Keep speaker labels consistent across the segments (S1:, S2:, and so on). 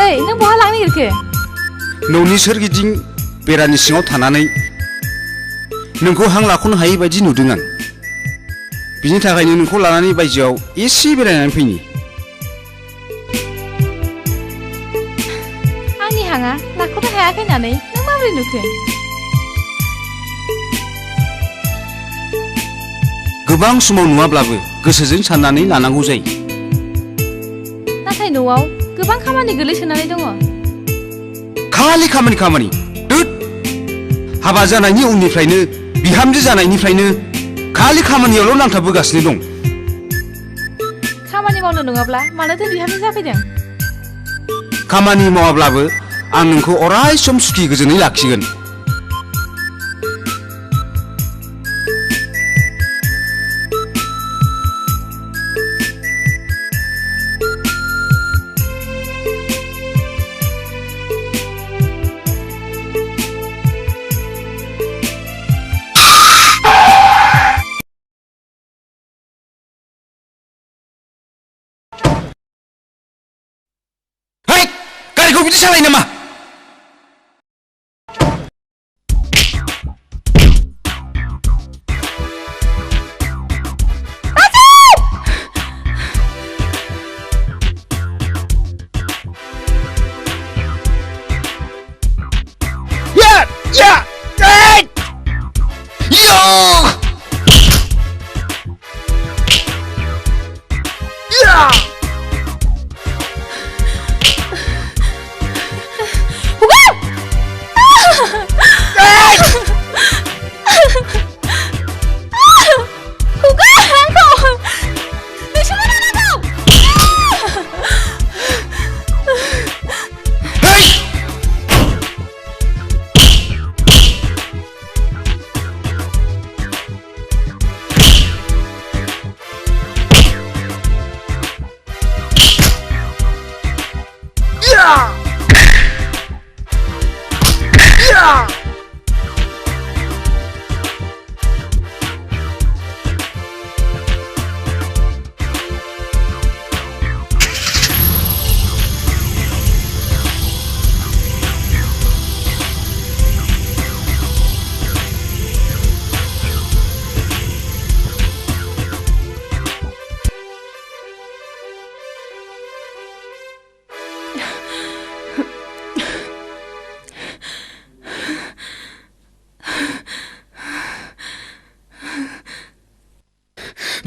S1: ओइ नों बहा लांनो नागिरखो?
S2: न'नि सोरगिदिं बेरानि सिङाव थानानै नोंखौ हां लाख'नो हायै बायदि नुदों आं। बिनि थाखायनो नोंखौ लानानै बायजोआव एसे बेरायनानै फैनि।
S1: आंनि हाङा लाख'नो हायाखै होननानै नों माबोरै नुखो?
S2: गोबां समाव नुवाब्लाबो गोसोजों साननानै लानांगौ जायो।
S1: नाथाय न'आव गोबां खामानि गोलैसोनानै दङ।
S2: खालि खामानि दोद! हाबा जानायनि उननिफ्रायनो बिहामजो जानायनिफ्रायनो खालि खामानियावल' नांथाबबोगासिनो दं।
S1: खामानि मावनो नङाब्ला मानोथो बिहामजो जाफैदों?
S2: खामानि मावाब्लाबो आं नोंखौ अराय सम सुखि गोजोनै लाखिगोन। गारिखौ बिदि सालायो नामा?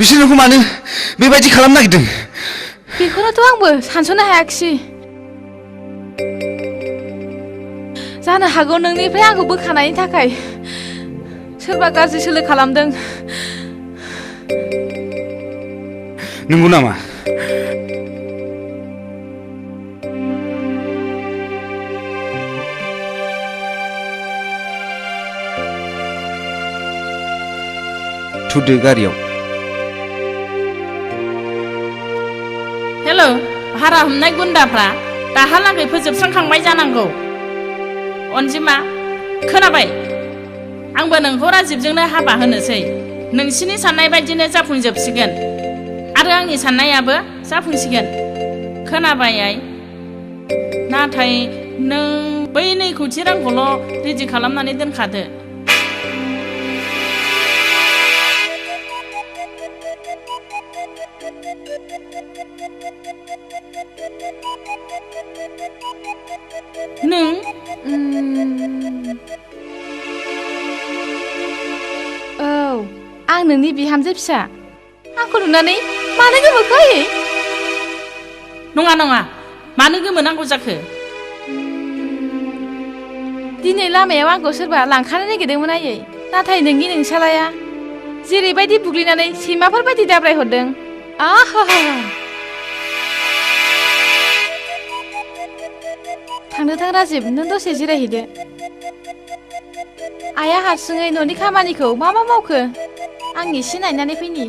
S2: बिसोर नोंखौ मानो बेबायदि खालामनो नागिरदों?
S1: बेखौनोथ' आंबो सानस'नो हायाखिसै। जानो हागौ नोंनिफ्राय आंखौ बोखानायनि थाखाय सोरबा गाज्रि सोलो खालामदों।
S2: नंगौ नामा? थुदो गारियाव।
S3: हेल' भारा हमनाय गुन्दाफ्रा दाहालागै फोजोबस्रांखांबाय जानांगौ। अनजिमा खोनाबाय? आंबो नोंखौ राजिबजोंनो हाबा होनोसै। नोंसिनि साननाय बायदिनो जाफुंजोबसिगोन आरो आंनि साननायाबो जाफुंसिगोन। खोनाबाय आइ? नाथाय नों बै 2 कौटि रांखौल' रेडि खालामनानै दोनखादो। नों
S1: औ आं नोंनि बिहामजो फिसा। आंखौ नुनानै मानो गोमोखो?
S3: नङा मानो गोमोनांगौ जाखो?
S1: दिनै लामायाव आंखौ सोरबा लांखानो नागिरदोंमोन आयै। नाथाय नोंनि नोंसालाया जेरैबायदि बुग्लिनानै सैमाफोर बायदि दाब्रायहरदों। आहा! थांनो राजिब, नों दसे जिरायहैदो। आइया हारसिङै न'नि खामानिखौ मा मावखो? आं एसे नायनानै फैनि।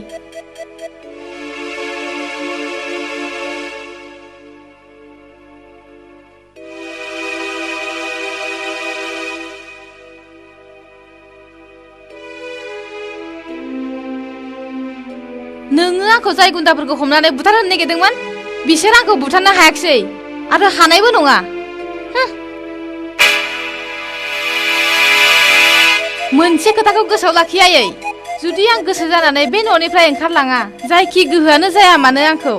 S1: नोङो आंखौ जाय गुन्दाफोरखौ हमनानै बुथारहोनो नागिरदोंमोन बिसोर आंखौ बुथारनो हायाखिसै। आरो हानायबो नङा मोनसे खोथाखौ गोसोआव लाखि आयै जुदि आं गोसो जानानै बे न'निफ्राय ओंखारलाङा जायखि गोहोआनो जाया मानो आंखौ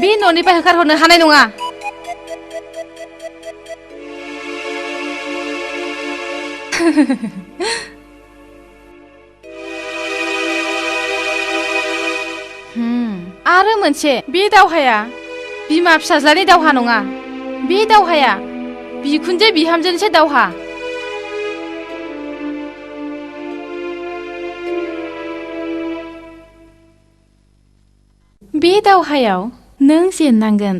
S1: बे न'निफ्राय होखारहरनो हानाय नङा आरो मोनसे बे दावहाया बिमा फिसाज्लानि दावहा नङा बे दावहाया बिखुनजो बिहामजोनिसो दावहा बे दावहायाव नों जेननांगोन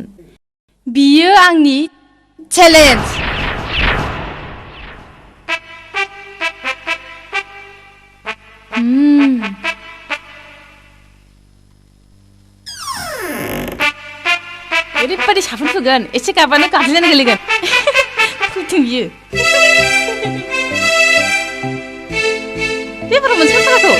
S1: बियो आंनि चेलेन्ज ओरैबादि साफुन फोगोन एसे गाबानो गाज्लियानो गोलैगोन फैथों बियो बेफोराव मोनसे साराखौ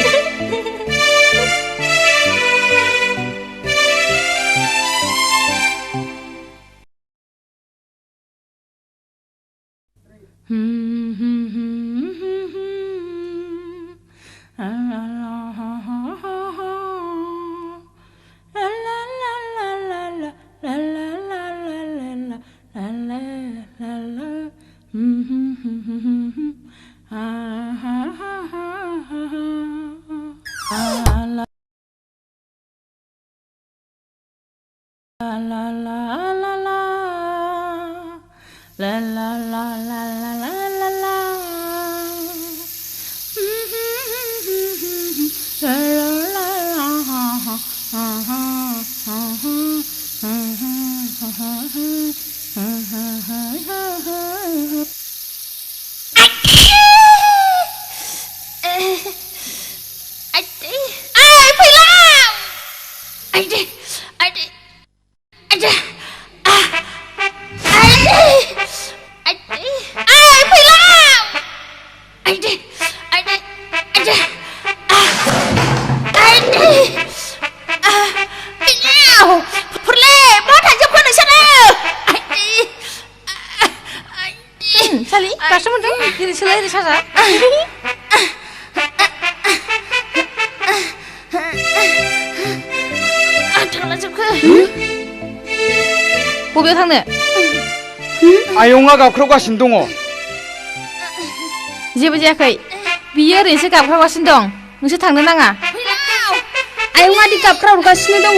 S1: Sally, pasang mo dong. Dili sila ini sasa. थांला जोबखो बबेयाव थांनो
S4: आयंआ गाबख्रावगासिनो दङ
S1: जेबो जायाखै बियो ओरैनोसो गाबख्रावगासिनो दं नोंसोर थांनो नाङा
S5: आयंआ दि गाबख्रावगासिनो दङ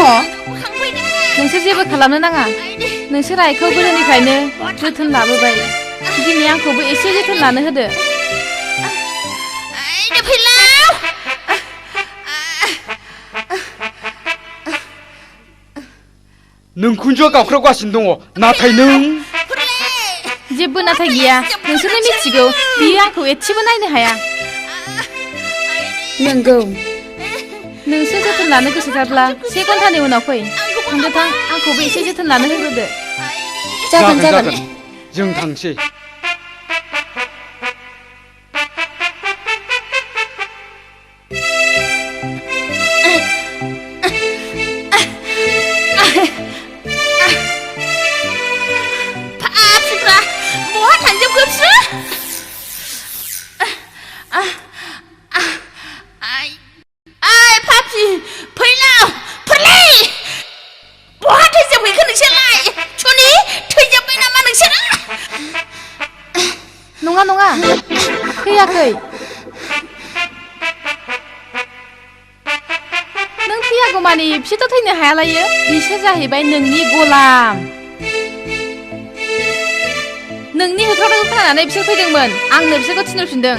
S1: नोंसोर जेबो खालामनो नाङा नोंसोर आइखौ गोदोनिफ्रायनो जोथोन लाबोबाय दिनै आंखौबो एसे जोथोन लानो होदो
S4: नोंखुनजोआ गाबख्रावगासिनो दङ नाथाय नों
S1: जेबो नाथाय गैया नोंसोरनो मिथिगौ बियो आंखौ एसेबो नायनो हाया
S5: नंगौ
S1: नोंसोर जोथोन लानो गोसोथारब्ला 1 घन्टानि उनाव फै थांदो थां आंखौबो एसे जोथोन लानो होग्रोदो
S5: जागोन
S4: जों थांसै
S1: नङा फैयाखै नों फैयागौमानि बिसोरथ' थैनो हायालायो बिसोर जाहैबाय नोंनि गलाम नोंनि होख्रावनायखौ खोनानानै बिसोर फैदोंमोन आंनो बिसोरखौ थिनहरफिनदों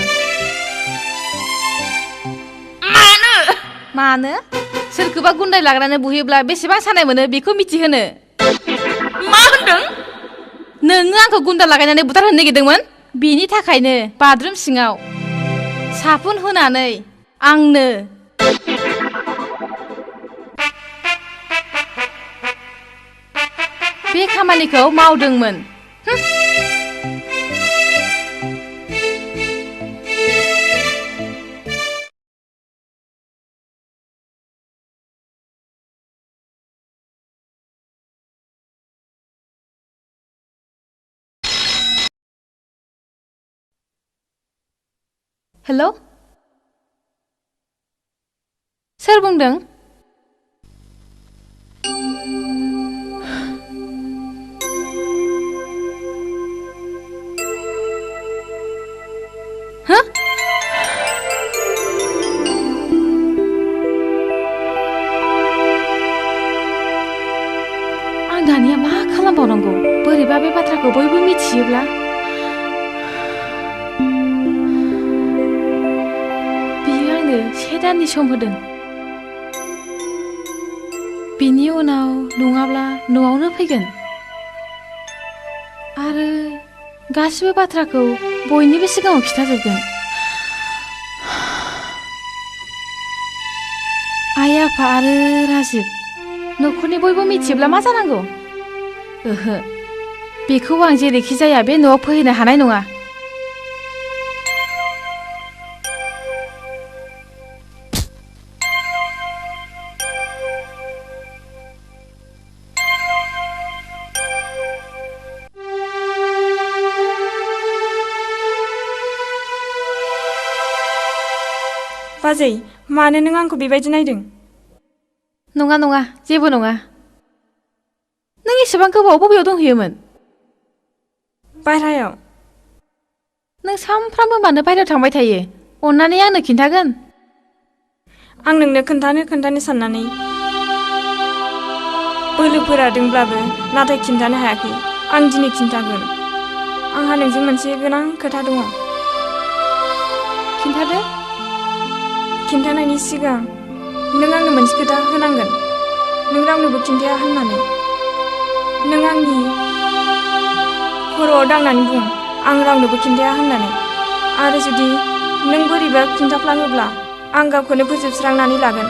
S1: मानो सोरखौबा गुन्दाय लाग्रानो बुयोब्ला बेसेबां सानाय मोनो बेखौ मिथिहोनो
S3: मा होनदों
S1: नोङो आंखौ गुन्दा लागायनानै बुथारहोनो नागिरदोंमोन बेनि थाखायनो बाथरुम सिङाव साफुन होनानै आंनो बे खामानिखौ मावदोंमोन हेल' सोर बुंदों? हो? आं दानिया मा खालामबावनांगौ? बोरैबा बे बाथ्राखौ बयबो मिथियोब्ला? बियो आंनो 7 दाननि सम होदों। बिनि उनाव नङाब्ला न'आवनो फैगोन आरो गासिबो बाथ्राखौ बयनिबो सिगाङाव खिथाजोबगोन। आइ आफा आरो राजिब न'खरनि बयबो मिथियोब्ला मा जानांगौ? ओहो, बेखौ आं जेरैखि जाया बे न'आव फैनो हानाय नङा।
S6: बाजै, मानो नों आंखौ बेबायदि नायदों?
S1: नङा नङा, जेबो नङा। नों एसेबां गोबाव बबेयाव दंहैयोमोन?
S6: बायह्रायाव।
S1: नों सानफ्रामबो मानो बायह्रायाव थांबाय थायो? अन्नानै आंनो खिन्थागोन।
S6: आं नोंनो खोन्थानो साननानै बोलोफोरादोंब्लाबो नाथाय खिन्थानो हायाखै। आं दिनै खिन्थागोन। आंहा नोंजों मोनसे गोनां खोथा दङ।
S1: खिन्थादो।
S6: खिन्थानायनि सिगां नों आंनो मोनसे खोथा होनांगोन। नों रावनोबो खिन्थाया होननानै। नों आंनि खर'आव दांनानै बुं आं रावनोबो खिन्थाया होननानै। आरो जुदि नों बोरैबा खिन्थाफ्लाङोब्ला आं गावखौनो फोजोबस्रांनानै लागोन।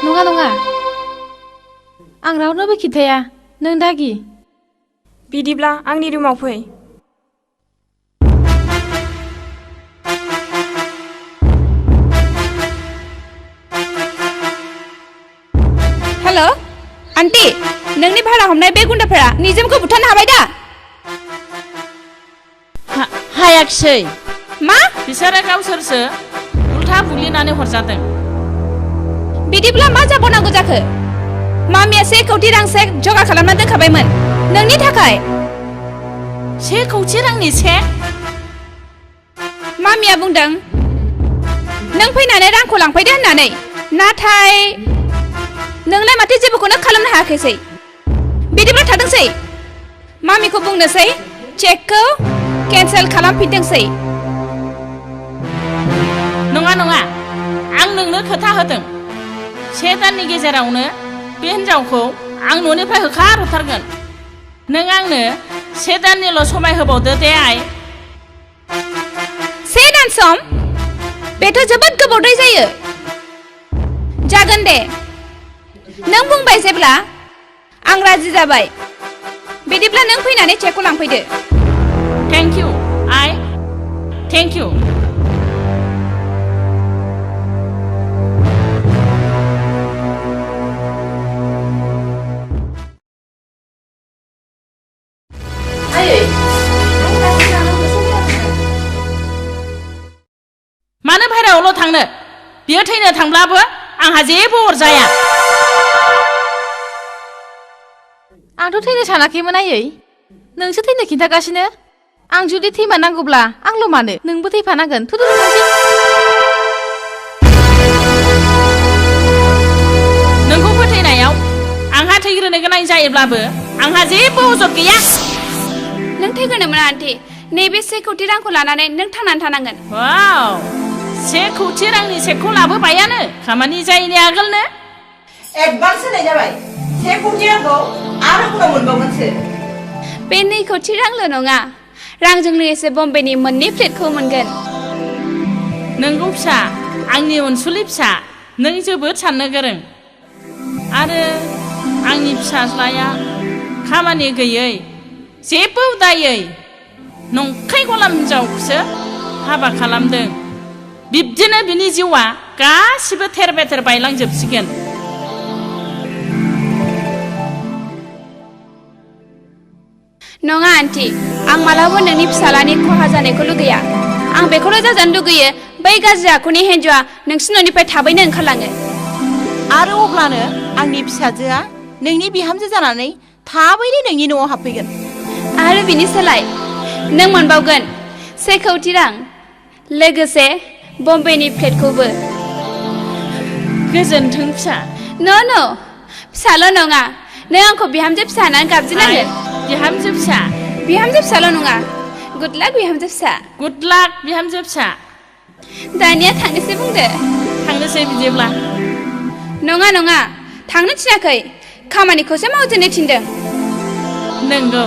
S1: नङा नङा, आं रावनोबो खिन्थाया। नों दागि।
S6: बिदिब्ला आंनि रुमाव फै।
S5: हेल' आन्टी, नोंनि भारा हमनाय बे गुन्दाफोरा निजोमखौ बुथारनो हाबाय दा?
S3: हायाखिसै।
S5: मा?
S3: बिसोरो गावसोरसो उल्था बुग्लिनानै हरजादों।
S5: बिदिब्ला मा जाबावनांगौ जाखो? मामिया 1 कौटि रां चेक जगार खालामना दोनखाबायमोन नोंनि थाखाय।
S3: 1 कौटि रांनि चेक?
S5: मामिया बुंदों नों फैनानै रांखौ लांफैदो होननानै। नाथाय नोंलाय माथो जेबोखौनो खालामनो हायाखैसै। बिदिब्ला थादोंसै। मामिखौ बुंनोसै चेकखौ केन्सेल खालामफिनदोंसै।
S3: नङा नङा, आं नोंनो खोथा होदों। 7 दाननि गेजेरावनो बे हिन्जावखौ आं न'निफ्राय होखारहरथारगोन। नों आंनो 7 दाननिल' समाय होबावदो दे आइ।
S5: 7 दान सम? बेथ' जोबोद गोबावद्राय जायो। जागोन दे, नों बुंबाय जेब्ला आं राजि जाबाय। बिदिब्ला नों फैनानै चेकखौ लांफैदो।
S3: Thank you I, thank you. मानो बाहेरायावल' थांनो? बियो थैनो थांब्लाबो आंहा जेबो अरजाया।
S1: आंथ' थैनो सानाखैमोन आयै। नोंसो थैनो खिन्थागासिनो। आं जुदि थैमारनांगौब्ला आंल' मानो? नोंबो थैफानांगोन। थुदु थांसै।
S3: नोंखौ फोथायनायाव आंहा थैग्रोनो गोनां जायोब्लाबो आंहा जेबो अजद गैया।
S5: नों थैग्रोनो मोना आन्टी। नैबे 1 कौटि रांखौ लानानै नों थांनानै थानांगोन।
S3: वाव, 1 कौटि रांनि चेकखौ लाबोबायानो खामानि जायैनि आगोलनो।
S7: एडभान्स होनाय जाबाय। 1 कौटि रांखौ आरो उनाव मोनबावगोनसो।
S5: बे 2 कौटि रांल' नङा, रांजों लोगोसे बम्बेनि 2 फ्लेटखौ मोनगोन।
S3: नोंगौ फिसा, आंनि अनसुलि फिसा, नों जोबोद साननो गोरों। आरो आंनि फिसाज्लाया खामानि गैयै, जेबो उदायै नंखाय गलाम हिन्जावखौसो हाबा खालामदों। बिब्दिनो बिनि जिउआ गासिबो थेर बेथेर बायलांजोबसिगोन।
S5: नङा आन्टी आं मालाबा नोंनि फिसालानि खहा जानायखौ लुगैया आं बेखौल' जाजानो लुगैयो बै गाज्रि आखुनि हिन्जावआ नोंसिनि न'निफ्राय थाबैनो ओंखारलाङो
S7: आरो अब्लानो आंनि फिसाजोआ नोंनि बिहामजो जानानै थाबैनो नोंनि न'आव हाबफैगोन
S5: आरो बिनि सोलाय नों मोनबावगोन 1 कौटि रां लोगोसे बम्बेनि फ्लेटखौबो
S3: गोजोन्थों फिसा
S5: न' फिसाल' नङा नों आंखौ बिहामजो फिसा होननानै गाबज्रिनांगोन
S3: बिहामजो फिसा
S5: बिहामजो फिसाल' नङा गुड लाक बिहामजो फिसा
S3: गुड लाक बिहामजो फिसा
S5: दानिया थांनोसै बुंदो
S3: थांनोसै बिदिब्ला
S5: नङा थांनो थिनाखै खामानिखौसो मावजेननो थिनदों
S3: नंगौ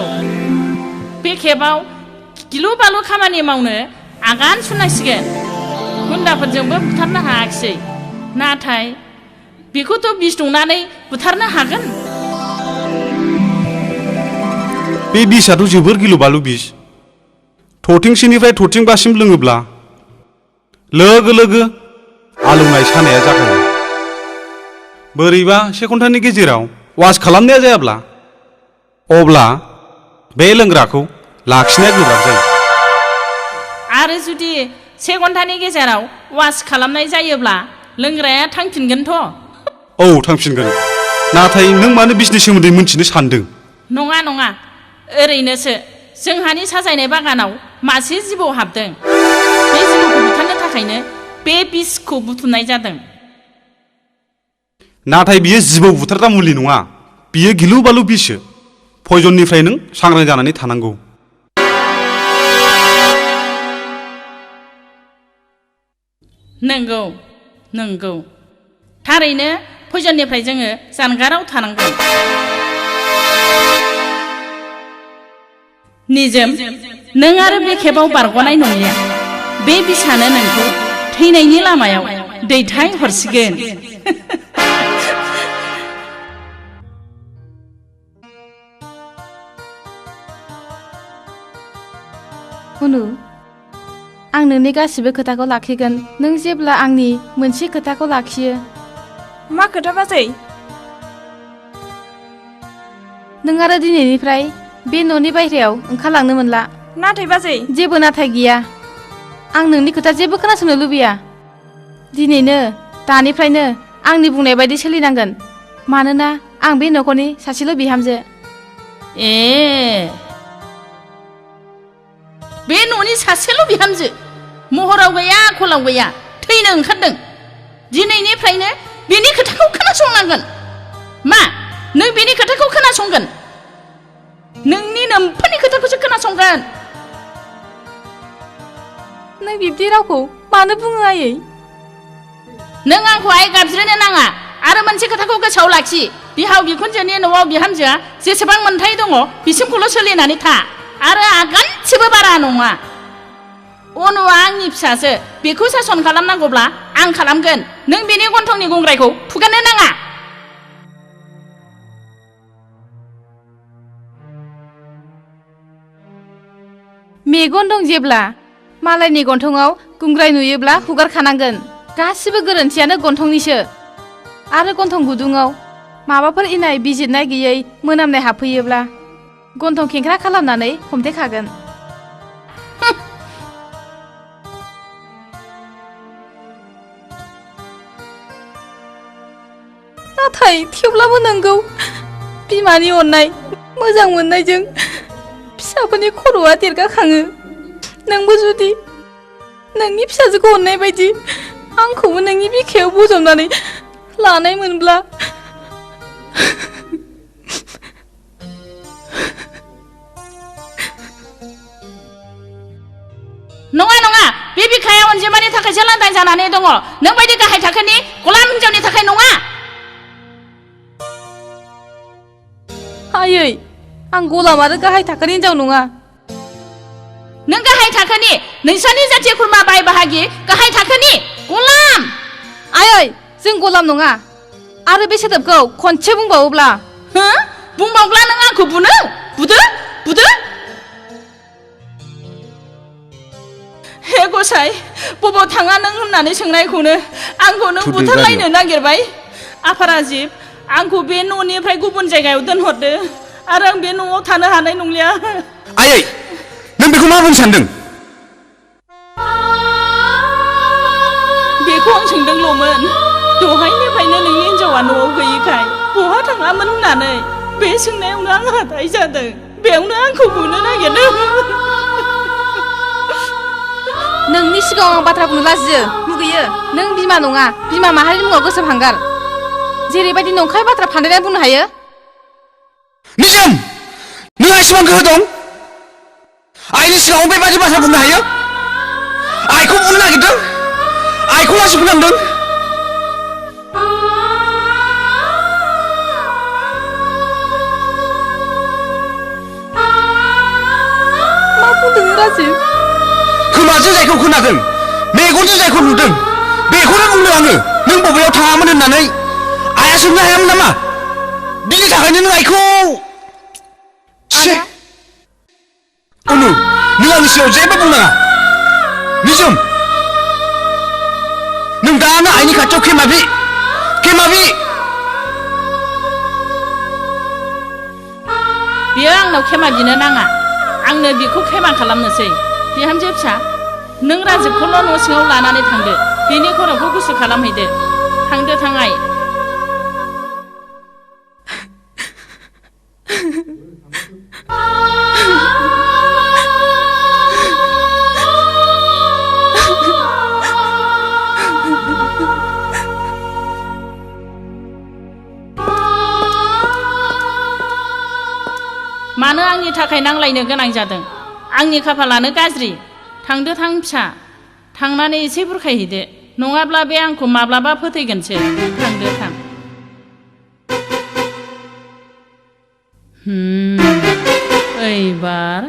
S3: बे खेबाव गिलु बालु खामानि मावनो आगान सुरनांसिगोन गुन्दाफोरजोंबो बुथारनो हायाखिसै नाथाय बेखौथ' बिस दंनानै बुथारनो हागोन
S8: बे बिसआथ' जोबोर गिलु बालु बिस थथिंसेनिफ्राय थथिंबासिम लोङोब्ला लोगो लोगो आलौनाय सानाया जागायो बोरैबा 1 घन्टानि गेजेराव वास खालामनाया जायाब्ला अब्ला बे लोंग्राखौ लाखिनाया गोब्राब जायो
S3: आरो जुदि 1 घन्टानि गेजेराव वास खालामनाय जायोब्ला लोंग्राया थांफिनगोनथ'
S8: औ थांफिनगोन नाथाय नों मानो बिसनि सोमोन्दै मिन्थिनो सानदों
S3: नङा ओरैनोसो जोंहानि साजायनाय बागानाव मासे जिबौ हाबदों बे जिबौखौ बुथारनो थाखायनो बे बिसखौ बुथुमनाय जादों
S8: नाथाय बियो जिबौ बुथारग्रा मुलि नङा बियो गिलु बालु बिससो पयजननिफ्राय नों सांग्रां जानानै थानांगौ
S3: नंगौ थारैनो पयजननिफ्राय जोङो जानगाराव थानांगौ निजोम नों आरो बे खेबाव बारग'नाय नंलिया बे बिसानो नोंखौ थैनायनि लामायाव दैथाय हरसिगोन
S1: हुनु आं नोंनि गासिबो खोथाखौ लाखिगोन नों जेब्ला आंनि मोनसे खोथाखौ लाखियो
S6: मा खोथा बाजै
S1: नों आरो दिनैनिफ्राय बे न'नि बायह्रायाव ओंखारलांनो मोनला
S6: नाथाय बाजै
S1: जेबो नाथाय गैया आं नोंनि खोथा जेबो खोनासंनो लुबैया दिनैनो दानिफ्रायनो आंनि बुंनाय बायदि सोलिनांगोन मानोना आं बे न'खरनि सासेल' बिहामजो
S3: बे न'नि सासेल' बिहामजो महराव गैया आखलाव गैया थैनो ओंखारदों दिनैनिफ्रायनो बेनि खोथाखौ खोनासंनांगोन मा नों बेनि खोथाखौ खोनासंगोन नोंनि नोम्फोरनि खोथाखौसो खोनासंगोन
S1: नों बिब्दि रावखौ मानो बुङो आयै
S3: नों आंखौ आइ गाबज्रिनो नाङा आरो मोनसे खोथाखौ गोसोआव लाखि बिहाव बिखुनजोनि न'आव बिहामजोआ जेसेबां मोन्थाय दङ बिसिमखौल' सोलिनानै था आरो आगानसेबो बारा नङा अनुआ आंनि फिसासो बेखौ सासन खालामनांगौब्ला आं खालामगोन नों बेनि गन्थंनि गंग्रायखौ थुगारनो नाङा
S1: मेगन दं जेब्ला मालायनि गन्थंआव गुंग्राय नुयोब्ला हुगारखानांगोन गासिबो गोरोन्थियानो गन्थंनिसो आरो गन्थं गुदुङाव माबाफोर इनाय बिजिरनाय गैयै मोनामनाय हाबफैयोब्ला गन्थं खेंख्रा खालामनानै हमथेखागोन नाथाय थेवब्लाबो नंगौ बिमानि अननाय मोजां मोननायजों फिसाफोरनि खर'आ देरगाखाङो नोंबो जुदि नोंनि फिसाजोखौ अननाय बायदि आंखौबो नोंनि बिखायाव बजबनानै लानाय मोनब्ला
S3: नङा बे बिखाया अनजिमानि थाखायसो लांदां जानानै दङ नों बायदि गाहाय थाखोनि गलाम हिनजावनि थाखाय नङा
S1: आयै आं गलाम आरो गाहाय थाखोनि हिनजाव नङा
S3: नों गाहाय थाखोनि नोंसानि जाथि खुरमा बाय बाहागि गाहाय थाखोनि गलाम
S1: आयै जों गलाम नङा आरो बे सोदोबखौ खनसे बुंबावोब्ला
S3: बुंबावब्ला नों आंखौ बुदो हे गसाइ बबाव थाङा नों होननानै सोंनायखौनो आंखौ नों बुथारलायनो नागिरबाय आफा राजिब आंखौ बे न'निफ्राय गुबुन जायगायाव दोनहरदो आरो आं बे न'आव थानो हानाय नंलिया
S2: आयै नों बेखौ मा बुंनो सानदों
S3: बेखौ आं सोंदोंल'मोन दहायनिफ्रायनो नोंनि हिनजावा न'आव गैयिखाय बहा थाङामोन होननानै बे सोंनायावनो आं हाथाय जादों बेयावनो आंखौ बुनो नागिरदों
S1: नोंनि सिगाङाव आं बाथ्रा बुंनो लाजियो मुगैयो नों बिमा नङा बिमा माहारिनि मुङाव गोसोमहांगार जेरैबायदि नंखाय बाथ्रा फान्दायनानै बुंनो हायो
S2: निजोम नोंहा एसेबां गोहो दं आइनि सिगाङाव बेबादि बाथ्रा बुंनो हायो आइखौ बुनो नागिरदों आइखौ लासि फोनांदों
S1: मा बुंदों राजिब
S2: खोमाजों जायखौ खोनादों मेगनजों जायखौ नुदों बेखौनो बुंदों आङो नों बबेयाव थाङामोन होननानै आइया सोंनो हायामोन नामा बिनि थाखायनो नों आइखौ अनु नों आंनि सिगाङाव जेबो बुंनाङा निजोम नों दानो आइनि खाथियाव खेमाबि
S3: बियो आंनाव खेमा बिनो नाङा आंनो बेखौ खेमा खालामनोसै बिहामजो फिसा नों राजिबखौल' न' सिङाव लानानै थांदो बिनि खर'खौ गुसु खालामहैदो थांदो थाङाय मानो आंनि थाखाय नांलायनो गोनां जादों आंनि खाफालानो गाज्रि थांदो थां फिसा थांनानै एसे बुरखायहैदो नङाब्ला बे आंखौ माब्लाबा फोथैगोनसो थांदो थां ओइबार